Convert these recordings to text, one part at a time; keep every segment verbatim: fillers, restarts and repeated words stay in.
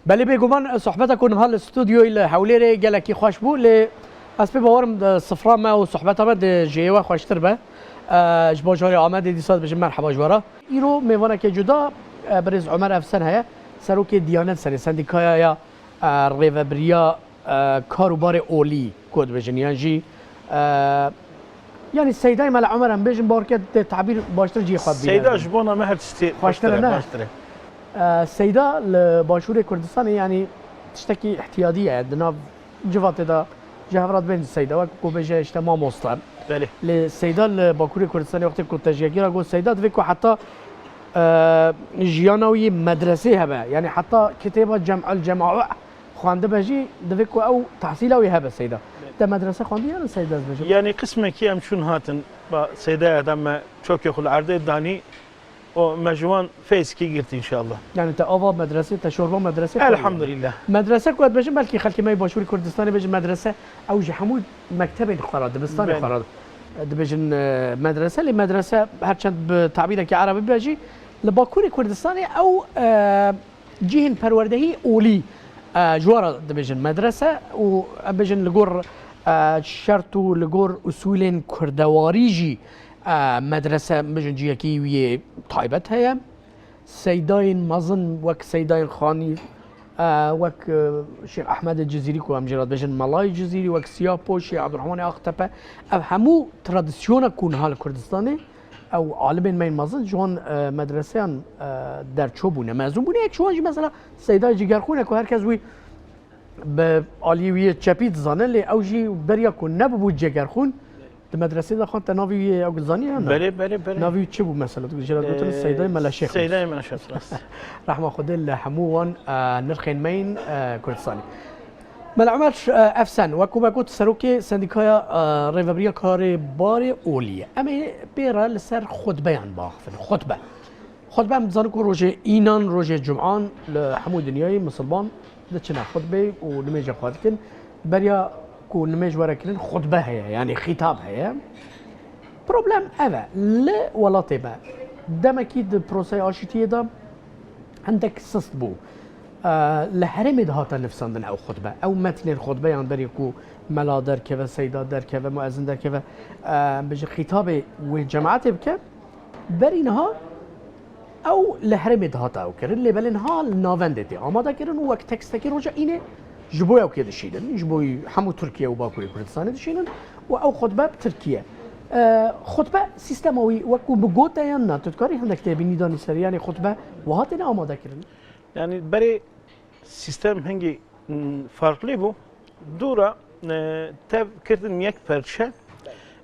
Belê bêguman sohbeta ku niha li stûdyoyê li Hewlêrê gelekî xweş bû, lê ez pê bawerim di sifra me û sohbeta me di jêyê we xweştir be. E, ji bajarê Amedê dîsa dibêjim merheba ji we re. Îro mêvaneke cuda, e, birêz Omer Efsen heye, serokê Diyanet Serê, sendîkaya ya, e, rêvebiriya, e, kar û barê olî ku dibêjin, yan jî, e, yanî Seydayê Mela Omer em bêjin, bawer ke tê tabîr baştir cihê xwe bîne. Seyda ji bona me her tiştê Xweştir e, xweştir e, ne? Xweştir e. E, Seyda li Başûrê Kurdistanê, yanî tiştekî îhtiyadî ye, di nav civatê de ji hev re dibên Seyda, wek ku bêje işte mamoste. Belê. Lê Seyda li Bakurê Kurdistanê wextê ku te ji yekî re got Seyda, divê ku heta, e, jiyana wî medresê hebe. Yanî heta kitêba Cem'ul Cema'i xwendibe jî, divê ku ew tehsîla wî hebe Seyda. Belê. Te medrese xwendî yan Seyda ez bêjim? Yanî qismekî em çûn hatin, ba Seydaya de me çokê xwe li erdê danî, û me ji wan feyzkî girt înşallah. Yani te ava medresê, te şorba medresê xwendî. Elhamdülillah. Medrese ku ez dibêjim, belkî xelkê me yê Başûrê Kurdistanê bêjin medrese, ew ji hemû mektebên xwe re, dibistanê Belê. xwe re dibêjin, e, medrese. Lê medrese her çend bi tabîrekî erebî be jî, li Bakurê Kurdistanê ew, e, cihên perwerdehî olî, e, ji wan re dibêjin medrese û em bêjin li gor, e, şert û li gor usûlên kurdewarî jî, e, medrese, em bêjin cihekî wî yê taybet heye. Seydayên mezin wek Seydayên Xanî, e, wek, e, Şêx Ehmedê Cizîrî ku em jê re dibêjin Melayê Cizîrî, wek Siyapoşê, Ebdurehmanê Axtepe, ev hemû tradisyona ku niha li Kurdistanê ew alimên me yên mezin ji wan, e, medreseyan, e, derço bûne, mezûn bûne. Yek ji wan jî mesela Seydayê Cigerxûn e ku her kes wî bi aliyê wî yê çepî dizane, lê ew jî beriya ku nebûbû Cigerxûn, di medresê de xwend, te navê wî yê ew zanî ya ne? Belê, belê, belê. Navê wî çi bû mesela? Tu jê re gotin Ee, Seydayê Mela Şêx. Seydayê Mela Şêx, rast. Rehma Xwedê li hemû wan, e, nirxên me yên, e, Kurdistanê. Mela Omer, e, Efsen, wek ku me got, serokê sendîkaya, e, rêvebiriya karê barê olî ye. Em ê pê re li ser xutbeyan biaxivin. Xutbe. Xutbe em dizanin ku rojê înan, rojê cuman li hemû dinyayê misilman diçine xutbê û nimêja xwe dikin. Beriya ku nimêj were kirin, xutbe heye, yanî xîtab heye. Problem ev e, li welatê me demekî di proseyê aşîtiyê de hindek sist bû. Eee, li herêmê de hate nivsandin ew xutbe. Ew metnên xutbeyan berî ku mela derkeve, seyda derkeve, muezin derkeve, eee, em bêjin xîtabê wê cemaetê bike, berî niha ew li herêmê dihate ew kirin, lê belê niha li navendê tê amade kirin û wek tekstekî roja înê ji bo ew kê dişînin, ji bo hemû Tirkiye û Bakurê Kurdistanê dişînin û ew xutbe bi tirkî ye. E, xutbe sîstema wî wek ku bi gote yan na, tu dikarî hindek tê bînî danî ser, yanî xutbe wiha têne amade kirin? Yani berê sîstem hingî, m, farklî bû. Dû re, e, tev kirdin yek perçe.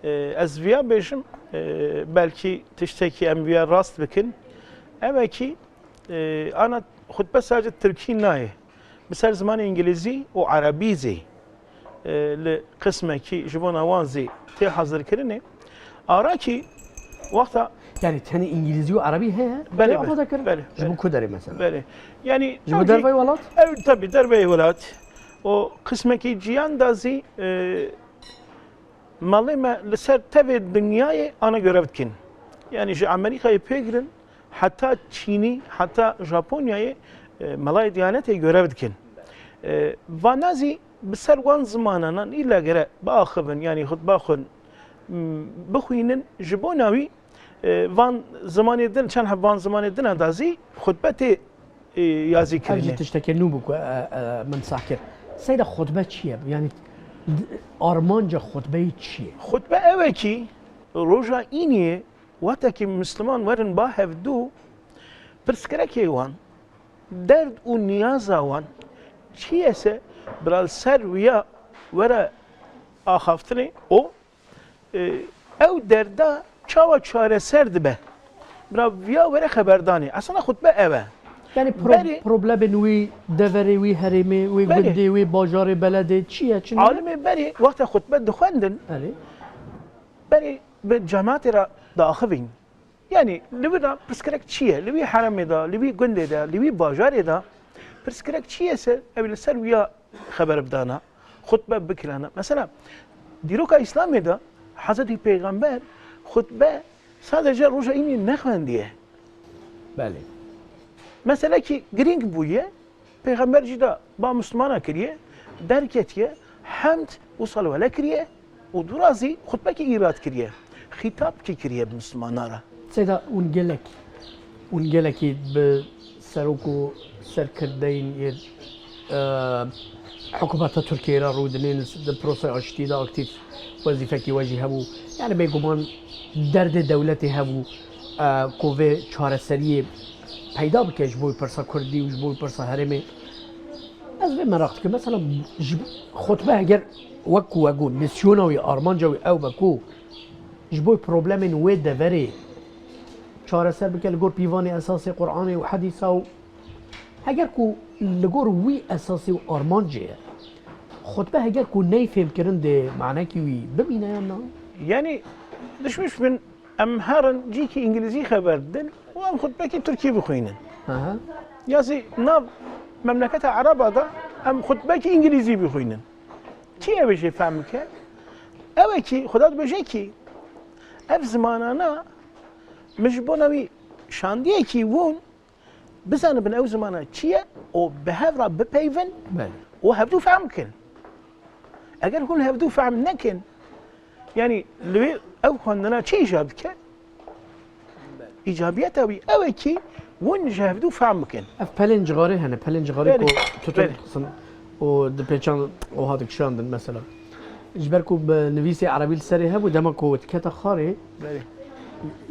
E, ez viya bêjim, e, belkî tiştekî em viya rast bikin. Ev e kî, e, ana xutbe sadece tirkî nayê. Bi ser zimanê îngilîzî û erebî zî, e, li qismekî ji bona wan zî tê hazirkirinê. Ara kî wexta Yani tenê îngilîzî û erebî heye? Belê, Tê belê, amade kirin? belê, Ji bo belê. ku derê mesela? Belê. Yani Ji bo ew jî derveyî welat? Ew tabii derveyî welat. O qismekî ciyan da zî, e, malê me li ser tevê dinyayê ana görev dikin. Yani ji Amerîkayê pê girin heta Çînî, heta Japonyayê, e, melayê Diyanetê görev dikin. E, vana zî bi ser wan zimananan îlla gere biaxivin, yanî xutba xwe, m, bixwînin, ji bona wî, e, van zimanê din, çend heb van zimanê din da zî xutbe tê, e, yazî Ev jî kirinê. tiştekê nû bû ku, e, e, min sah kir. Seyda, xutbe çi ye? Yanî d-, armanca xutbeyê çi ye? Xutbe ew e kî roja îniyê wextekî misliman werin ba hevdû, pirsgirêkê wan, derd û niyaza wan çi ye se bira li ser wiya were axaftinê û, e, ew derda çawa çareser dibe. Bira viya were xeberdanê. Esana xutbe ev e. Yani pro-, Berê problemên wî, deverê wî, herêmê wî, Berê. gundê wî, bajarê, beledê çi ye, çi ne? Alimê berê wexta xutbe dixwendin, Erê. berê bi cemaatê re diaxivîn. Yani li wî de pirsgirêk çi ye? Li wî herêmê de, li wî gundê de, li wî bajarê de pirsgirêk çi ye se ew li ser wiya xeber bidana, xutbe bikirana. Mesela dîroka Îslamê de Hezretî Peyxember xutbe sadece roja înê nexwendiye. Belê. Mesele ki girîng bûye, Pêxember jî da ba Mislimana kiriye, derketiye, hemd û salwele kiriye û dûra zî xutbekî îrad kiriye. Xîtabkî kiriye bi Mislimana re. Seyda, hûn gelek, hûn gelekî bi serok û serkirdeyên yê, e, hikûmeta Tirkiyeyê re rûdinên di proseyê aştî de aktîf wezîfekî we jî hebû. Yani bêguman derdê dewletê hebû, e, ku vê çareseriyê peyda bike ji bo pirsa kurdî û ji bo pirsa herêmê. Ez vê meraq dikim. Mesela ji xutbe heger wek ku we got, misyona wî, armanca wî ew be ku ji bo problemên wê deverê çareser bike li gor pîvanê esasê Qur'anê û hedîsa û heger ku li gor wî esasê û armancê ye, xutbe heger ku neyê fêmkirin dê manekî wî bimîne yan na? Yani, düşmüş bin, em herin cîkî îngilîzî xeber didin û em xutbekî tirkî bixwînin. Aha. Ya zî nav memleketa Ereba de em xutbekî îngilîzî bixwînin. Kî ew ê jê fehm bike? Ew e kî, Xweda dibêje kî, ev zimanana min ji bona wî şandiyekî wûn, bizanibin ew zimana çi ye û bi hev re bipeyvin Belê. û hevdû fehm bikin. Eger hûn hevdû fehm nekin, yanî li wê ew xwendina çi îcab dike? Îcabiyeta wî ew e kî hûn ji hevdû fehm bikin. Ev pelên cixarê hene, pelên cixarê Belê, ku tutin belê. Û dipêçan û hat kişandin mesela. Ji ber ku bi nivîsê erebî li serê hebû, dema ku dikete xarê, Belê.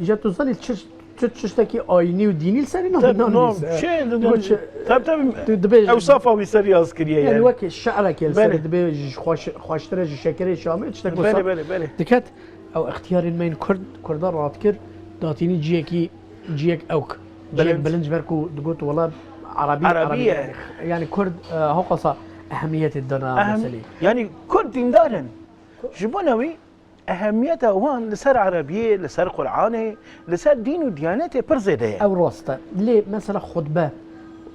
Îca tu zanî çi, çi tiştekî ayînî û dînî li serê Tabii, nanivîse. norm. Şey, Digo çi, tabii, tabii. tu dibêjî. Ew safa wî ser yaz kiriye Yani yani. wek şi'rekê li serê Belê. dibê ji xweş-, xweştir e ji şekerê Şamê, tiştek wisa Belê, belê, belê. diket. Ew ixtiyarên me yên Kurd, Kurda radikir, datînî ciyekî, ciyek ewk. Ciyek Bilind. bilind ji ber ku digot wela Erebî, Erebî Erebî ye. yani. Yani Kurd, e, hewqasa ehemiyetê dana Ehem-, meselê. yani Kurd dîndar in. Ji bona wî ehemiyeta wan li ser Erebiyê, li ser Qur'anê, li ser dîn û diyanetê pir zêde ye. Ew rast e. Lê mesela xutbe,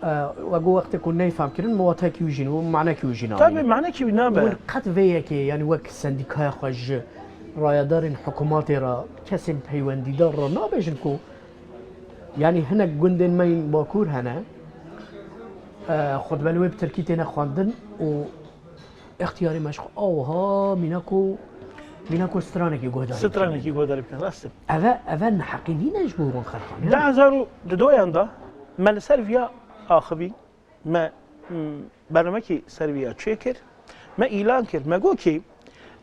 e, we got wextê ku neyê fehm kirin, mi watekî wî jî û manekî wî jî nabîne. Tabii, manekî wî nabe. Win qet vê yekê, yani wek sendîkaya xwe ji rayedarên hikûmatê re, kesên peywendîdar re nabêjin ku, yani hinek gundên me yên Bakur hene, e, xutbe li wê bi tirkî têne xwendin û Extiyarê me ji xwe awiha mîna ku, mîna ku stranekî guhdarî bikin. Stranekî guhdarî bikin, rast e. Eve, eve neheqî nîne ji bo wan xelkan, ya? Du hezar û dudoyan da me li ser viya axivî, me, m, bernamekî ser viya çêkir, me îlan kir, me got kî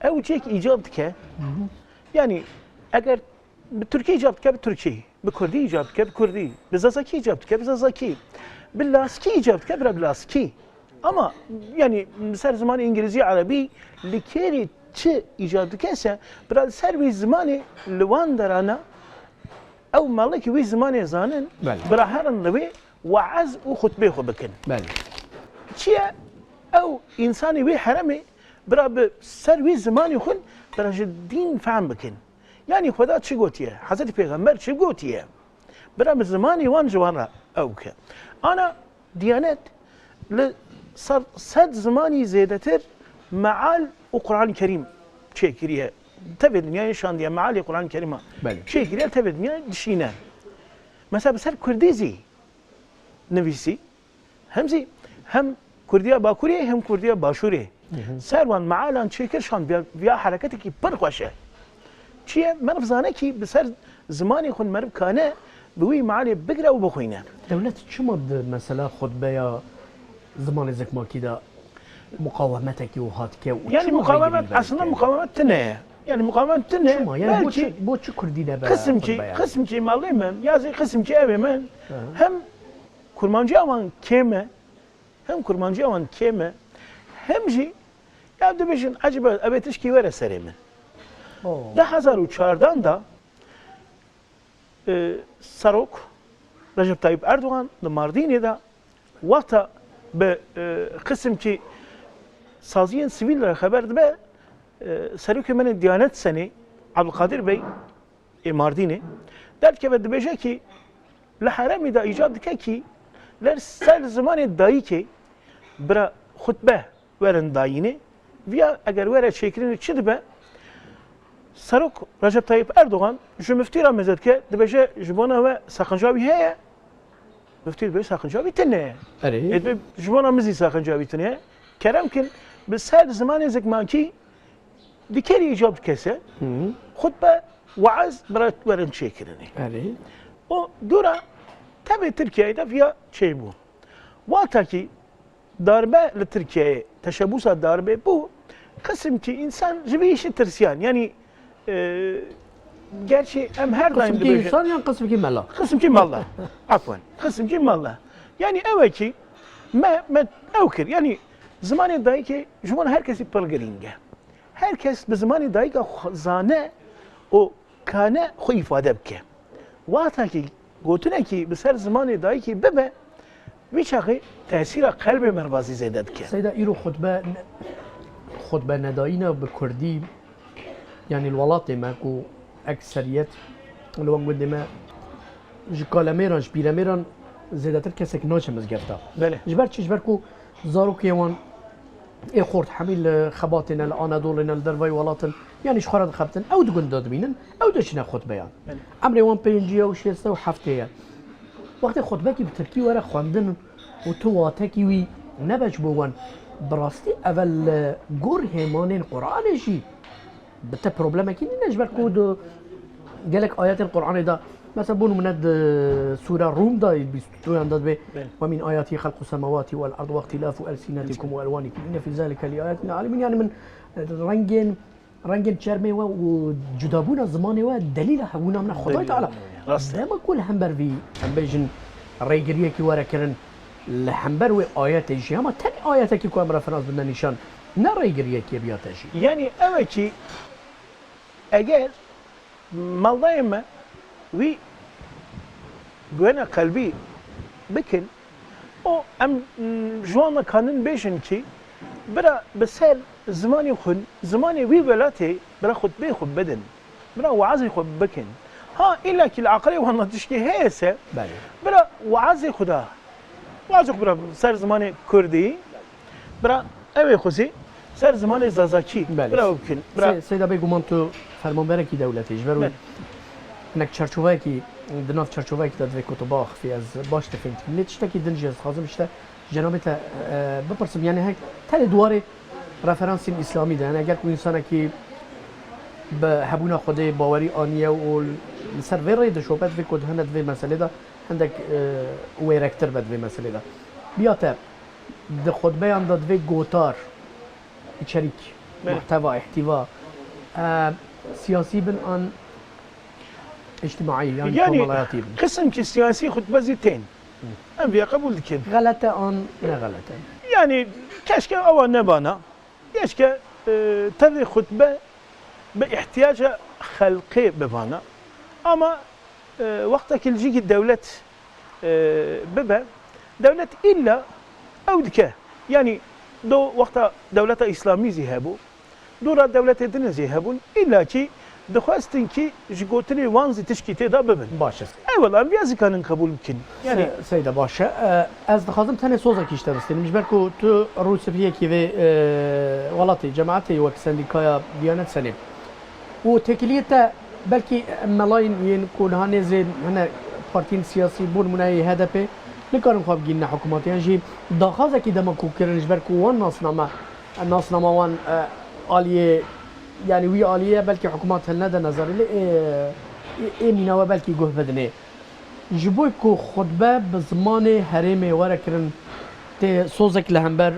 ew cêk îcab dike. Hı hı. Yanî eger Bi tirkî îcab dike bi tirkî, bi kurdî îcab dike bi kurdî, bi zazakî îcab dike bi zazakî, bi laskî îcab dike bira bi laskî. Ama, yanî, li ser zimanê îngilîzî, erebî, li kêrî çi îcab dike se, bira li ser wî zimanê li wan derana ew malekî wî zimanê zanin, Belê. bira herin li wê weez û xutbê xwe bikin. Belê. Çi ye? Ew însanê wî heremê bira bi ser wî zimanê xwe bira ji dîn fehm bikin. Yanî Xweda çi gotiye? Hezretî Pêxember çi gotiye? Bira bi zimanê wan ji wan re ew ke. Ana Diyanet li ser sed zimanî zêdetir meal û Quran Kerîm çêkiriye. Tevê dinyayê şandiye, mealê Quran Kerîma Belê. çêkiriye, tevê dinyayê dişîne. Mesela bi ser Kurdî zî nivîsî, hem zî hem Kurdiya Bakurê hem Kurdiya Başûrê. Hı hı. Ser wan mealan çêkir şand viya, viya hereketekî pir xweş e. Çi ye? Meriv zane kî bi ser zimanê xwe meriv kane bi wî mealê bigire û bixwîne. Dewlet çima di mesela xutbeya zimanê zikmakî de muqawemetekî wiha dike û Yani çima muqawemet, vengirî aslında vengirî? muqawemet tune ye. Yani muqawemet tune ye. Çima? Yani bo Belkî çi, bo çi Kurdî de be qisimkî, xutbeya? qisimkî malê min, ya zî qisimkî evê min, Hı hı. hem kurmanciya wan kêm e, hem kurmanciya wan kêm e, hem jî ya dibêjin, ecêba, ev ê tişkî were serê min. Oh. Du hezar û çardan da, e, Serok Recep Tayyip Erdogan li Mardînê de wexta bi, e, qisimkî saziyên sivîl re xeber dibe, e, Serokê me yên Diyanet Senê Abdulkadir Bey ê Mardînê derdikeve dibêje kî li heremî de îcab dike kî li ser zimanê dayikê bira xutbe werin dayînê. Viya eger were çêkirinê çi dibe? Serok Recep Tayyip Erdogan ji miftî re mêze dike, dibêje ji bona we seqinca wî heye. Muftî dibê saqinca wî tune ye. Erê. Ê dibê ji bona min zî saqinca wî tune ye. Kerem kin, bi ser zimanê zikmakî dikerî îcab dikese, Hı. xutbe, weaz bira werin çêkirinê. Erê. O dora tevê Tirkiyeyê de viya çêbû. Wata ki darbe li Tirkiyeyê, teşebbûsa darbe bû, qisimkî însan ji vî îşî tirsiyan. Yanî, e, gerçî em her daim Qisimkî dibêjin. Însan yan qisimkî mela? Qisimkî mela. Afwan. Qisimkî mela. Yanî ew e ki me, me ew kir. Yanî zimanê dayikê ji wan her kesî pir girîng e. Her kes bi zimanê dayika xwe zane û kane xwe îfade bike. Wexta ki gotinekî bi ser zimanê dayikî bibe, vî çaxê tesîra qelbê merva zî zêde dike. Seyda, îro xutbe ne-, xutbe nedayîna bi kurdî, yanî li welatê me ku ekseriyet li wan gundê me ji kalemêran, ji pîremêran zêdetir kesek naçe mizgefta. Belê. Ji ber çi? Ji ber ku zarokê wan ê xort hemî li xebatê ne, li Anadolê ne, li dervayî welat in, yanî ji xwe re dixebitin. Ew di gund de dimînin, ew diçine xutbeyan. Belê. Emrê wan pêncî ye û şêst û heftê ye. Wextê xutbekî bi tirkî were xwendin û tu watekî wî nebe ji bo wan, bi rastî ev e li gor hêmanên Quranê jî bi te problemekî nîne, ji ber ku di gelek ayetên Quranê de, mesela, bo nimûne di Sûra Rûm de, bîst û duyan de dibê, Belê. "Ve min ayatihi halqu semawati vel ard ve ihtilafu elsinetikum ve elwanikum inne fi zalike li ayatin lil alemin." Yani min, e, rengên, rengên çermê we û cudabûna zimanê we delîla hebûna min e. Xwedayê Delîla Teala hebûna, rast e. Dema ku li hember vî, em bêjin, rêgiriyekî were kirin, li hember wê ayetê jî, hema tenê ayetekî ku em referans bidine nîşan, ne rêgiriyekê biya te jî. Yanî ew e ki eger meldayê me wî guhena qelbî bikin, o em, mm, ji wan ve kanin bêjin ki bira bi ser zimanê xwe, zimanê wî welatê bira xutbê xwe bidin. Bira weazê xwe bikin. Ha, îlla ki li aqilê wan de tişkî heye se, Belê. bira weazê xwe da. Weazê xwe bira ser zimanê kurdî, bira ew ê xwe zî ser zimanê zazakî Belê. bira bikin. Bira Se-, Seyda, bêguman tu fermanberekî dewletê, ji ber wê Belê. hinek çerçoveyekî, di nav çerçoveyekî de divê ku tu biaxifî, ez baş difêm dikim. Lê tiştekî din jî ez dixwazim ji te cenabê te, e, bipirsim. Yani hek tenê di warê referansên îslamî de, yani eger ku însanekî bi hebûna Xwedê bawerî aniye û li ser vê rê dişope, divê ku hene di vê meselê de hindek, e, wêrektir be di vê meselê de. Biya te, di xutbeyan de divê gotar, içerik, Belê. muhteva, ihtiva, e, siyasî bin an îctimaî, yani Yani, komelayatî bin. qisimkî siyasî xutbe zî tên. Em vê qebûl dikin. Xelete an ne xelete? Yani, keşke ewa nebana. Keşke, e, tevê xutbe bi ihtiyaca xelqê bibana. Ama, e, wextekî li cîkî dewlet, e, bibe, dewlet îlla ew dike. Yani, do wexta dewleta îslamî zî hebû, dora dewletê din zî hebûn, îlla kî dixwestin kî ji gotinê wan zî tişkî tê de bibin. Baş e. Eyvallah, em vêya zî kanin qebûl bikin. Yani Se-, Seyda, baş e. E, ez dixwazim tenê sozekî ji te bistînim. Ji ber ku tu rûsifiyekî vê, e, welatê, cemaetê wek sendîkaya Diyanet Senê. Û têkiliyê te belkî melayên yên ku niha nêzên hine partiyên siyasî, bo nimûne yê H D P, nikarin xwe bigihîne hikûmetê, yan jî daxwazekî dema ku kirin ji ber ku wan nasname, nasnama wan, e, aliyê, yani wî aliyê belkî hikûmet hilnede nezerê, lê ê, ê, ê mîna we belkî guh bidinê. Ji bo ku xutbe bi zimanê herêmê were kirin, tê sozek li hember,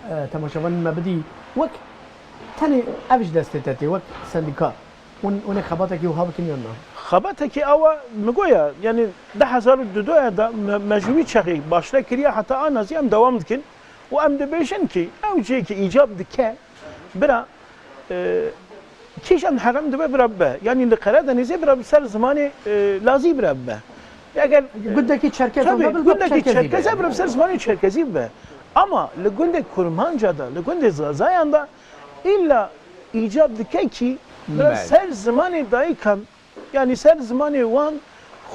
e, temaşevanên me bidî, wek tenê ev ji destê te tê, wek sendîka. Hûn, hûn ê xebatekî wiha bikin yan na? Xebatekî awa, min goya, yani du hezar û duduya de me, me ji wî çaxê başle kiriye, heta ana zî em dewam dikin û em dibêjin ki ew cihê ki îcab dike, bira, e, kîjan herem dibe bira bibe. Yani li Karadenizê bira bi ser zimanê, e, lazî bira bibe. Eger Gundekî Çerkez Tabii, ona bil gundekî Çerkezî Çerkez be. e bira bi ser zimanê Çerkezî bibe. Ama li gundê Kurmanca da, li gundê Zazayan da îlla îcab dike ki bira Belê. ser zimanê dayikan, yani ser zimanê wan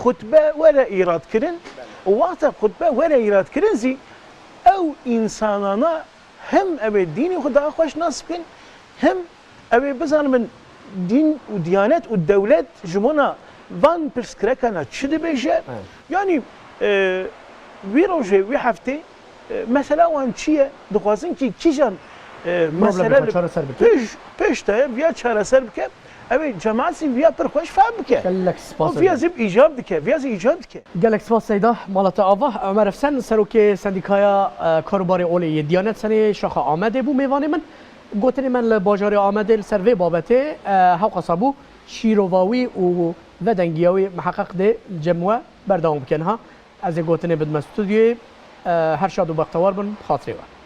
xutbe were îrad kirin. Û wexta xutbe were îrad kirin zî ew însanana hem ew ê dînê xwe daha xweş nas bikin, hem ew ê bizanibin dîn û diyanet û dewlet ji bona van pirsgirêkana çi dibêje. Evet. Yani E, wî rojê, wî heftê, e, mesela wan çi ye? Dixwazin kî kîjan, e, mesele Problemê li çareser bike. pêş, pêş de ye, viya çareser bike. Ew ê cemaat zî viya pir xweş fehm bike. Gelek spas. Û viya zî îcab dike, viya zî îcab dike. Gelek spas Seyda. Mala te ava. Omer Efsen, serokê Sendîkaya e, Karûbarê Olê yê Diyanet Senê Şaxa Amedê bû mêvanê min. Gotinê min li bajarê Amedê li ser vê babetê e, hewqasa bû şîrova wî û vedengiya wî miheqeq dê li cem we berdewam bikin ha. Ez ê gotinê bidime stûdyoyê. E, her şad û bextewar bin, bi xatirê we.